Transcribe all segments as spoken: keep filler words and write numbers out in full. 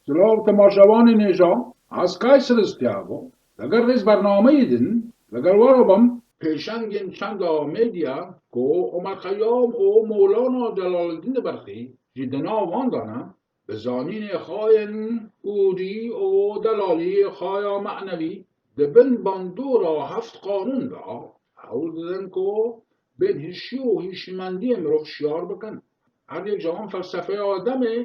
Silav temaşevanên hêja, ez Kayseriz Tiago. Leger rêz bernameyê din, leger we re bim. Pêşengên çanda medya ku Omer Xeyam û Mewlana Celaleddîn Belxî jî di nav wan de ne, bi zanînê xwe yên kûrî û delalî xwe ya manevî di bin bandora heft qanûn de hewl didin ku bên hişî û hişîmendiyê mirov şiyar bikin. Her yek ji wan felsefeya demê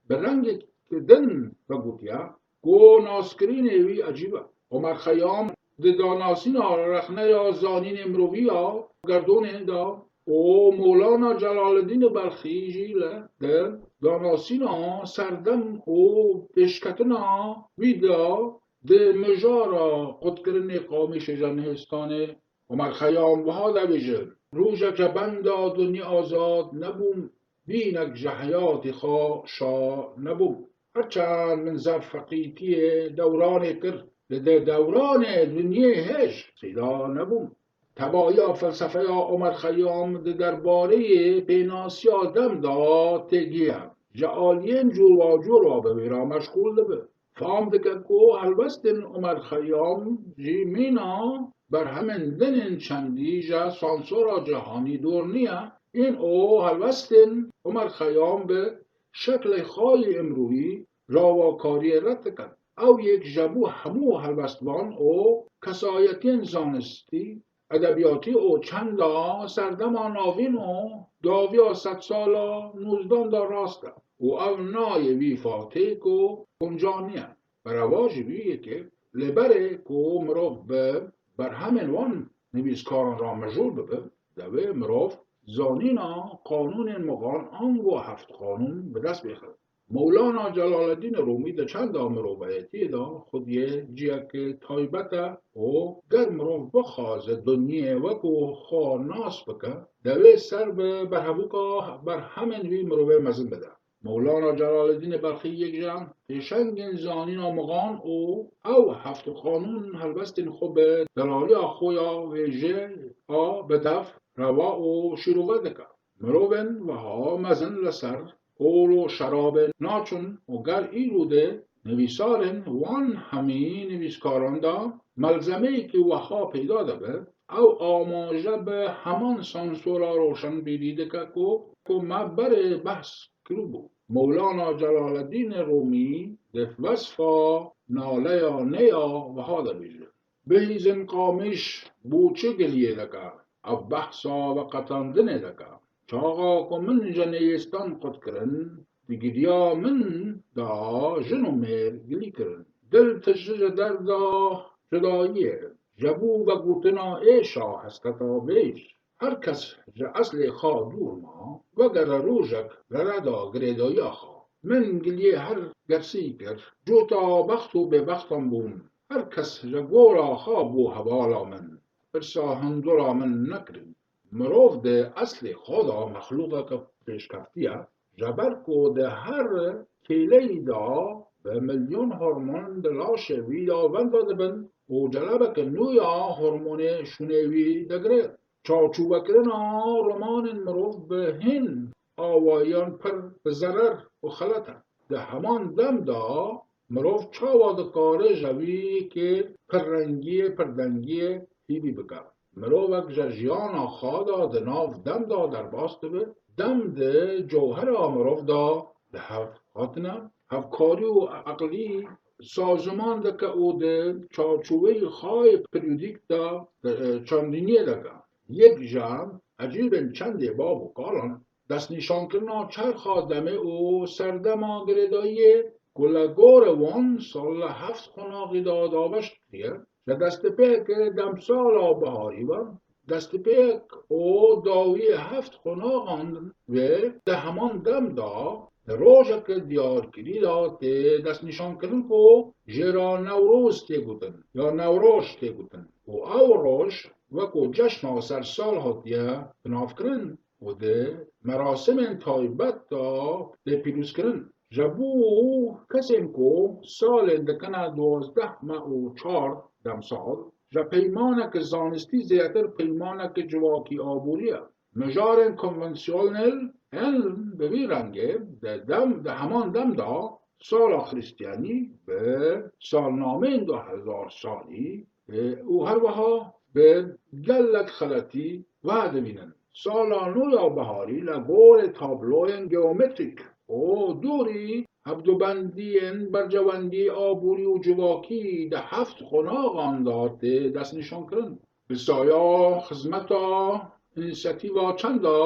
bi rengek din vegotiye ku naskirînê wî ecîb e. Omer Xeyam di danasîna rexneya zanînê mirovî ya gerdonê de û Mewlana Celaleddîn Belxî jî li di danasîna serdem û pêşketina wî de di mijara qutkirinê Qamîşê Jenihêstanê Omer Xeyam wiha dibêje, rojek ji benda dinyê azad nebûm, bînek ji heyatê xwe şa nebûm. Her çend min zef feqîtiyê dewranê kir, li de dewranê dinyê hêj peyda nebûm. Tevahiya felsefeya Omer Xeyam di derbareyê pênasiya dem de têgihe. Ji aliyên cûrbacûr ve bi wê re meşxûl dibe. Fam dike ku helwestên Omer Xeyam jî mîna berhemên din ên çendî ji sansora cîhanî dûr niye. Ên û helwestên Omer Xeyam bi şeklê xwe yê îmrûyî rawakariyê red dikin. Ew yek ji bo hemû helwestvan û kesayetiyên zanistî, edebiyatî û çanda serdema navîn û dawiya sedsala nûzdan de rast e û ev nayê wî fatê ku guncan niye. Bereva ji vî yekê, lê berê ku mirov bi berhemên wan nivîskaran re mijûl bibe, divê mirov zanîna qanûnên mixan ango heft qanûn bi dest bêxe. Mewlana Celaleddîn Rûmî di çanda mirovayetiyê de xwediyê cihekî taybet e û ger mirov bixwaze dinyê wekû xwe nas bike, divê ser bi berhevûka berhemên wî mirovê mezin bide. Mewlana Celaleddîn Belxî yek ji pêşengên zanîna mixan û ew heft qanûn helwestên xwe bi delaliya xwe ya wêje a bi dev, reva û şîrove dike. Mirovên wiha mezin li ser ol û şerabê naçin û ger îro de nivîsarên wan hemî nivîskaran de malzemeyekî wiha peyda dibe, ew amaje bi heman sansora roşenbîrî dike ku, ku me berê behs kiribû. Mewlana Celaleddîn Rûmî di wesfa naleya nê ya wiha dibêje. Bihîzin Qamîş bo çi giliyê dike? Ev behsa veqetandinê dike. Çaxa ku min ji neyêstan qut kirin, di giliya min de jin û mêr gilî kirin. Dil tije ji derda cudayiyê, ji bo vegotina êşa hesketa vêj. Her kes ji eslê xwe dûr ma, vegere rojek li reda girêdayiya xwe. Min giliyê her kesî kir, cota bext û bêbextan bûm. Her kes ji gora xwe bû hevala min, pirsa hundura min nekirin. Mirov di eslê xwe de mexlûqeke pêşkeftî ye, ji ber ku di her kêleyî de bi milyon hormon di laşê wî de wenda dibin û celebeke nû ya hormonê şûnê wî digire. Çarçovekirina romanên mirov bi hin awayiyan pir bi zerer û xelet e. Di heman dem de mirov çawa dikare ji vî yekê pirrengiyê, pirdengiyê hîvî bike? Mirovek ji jiyana xwe de di nav dem de derbas dibe. Dem di cewhera mirov de li hev hatine. Hevkarî û eqlî saziman dike û di çarçoveyê xwe yê periyodîk de, e, çandiniyê dike. Yek ji ecîbên çendê bav û kalan, destnîşankirina çerxa demê û serdema girêdayiyê ku li gorî wan sala heft qonaxî de dabeş kiriye, ji destpêk demsala biharî ve, destpêk û dawiyê heft qonaxan wê di heman dem de di rojeke diyarkirî de tê destnîşankirin ku jê re Newroz tê gotin ya Newroj tê gotin û ew roj wekû ceşna sersal hatiye binavkirin û di merasimên taybet de tê pîrozkirin. Ji bo kesên ku salên dikine duwazdeh meh û çar demsal, ji peymaneke zanistî zêdetir peymaneke civakî aborî ye. Mijarên konvansiyonel ên bi vî rengê di dem, di heman dem de sala Xristiyanî bi salnameyên du hezar salî, e, û her wiha bi gelek xeletî wiha dibînin. Sala nû ya biharî li gorî tabloyên geometrîk û dûrî hevdûbendiyên berjewendî aborî û civakî di heft qonaxan de hatê destnîşankirin. Bi saya xizmeta înîsiyatîva çanda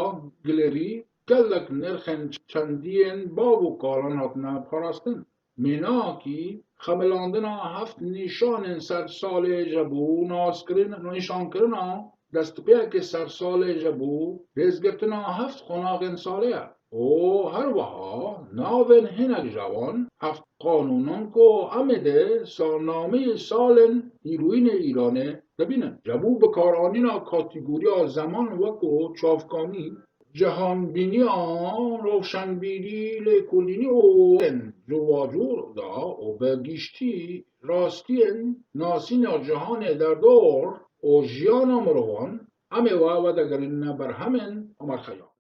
gilêrî gelek nirxên çendiyên bav û kalan hatine parastin. Mînakî xemilandina heft nîşanên sersalê ji bo naskirin, nîşankirina destpêkê sersalê ji bo rêzgirtina heft qonaxên salê ye. Û her wiha navên hinek ji wan heft qanûnan ku em ê di salnameyê salên hîroyînê Îranê dibînin. Ji bo bikaranîna kategoriya zeman weko çavkanî, cihanbîniya, rewşenbîrî, lêkolînî û yên cûrbacûr de û bi giştî rastiyên nasîna cihanê derdor û jiyana mirovan, em ê we vedegerîne berhemên Omer Xeyyam.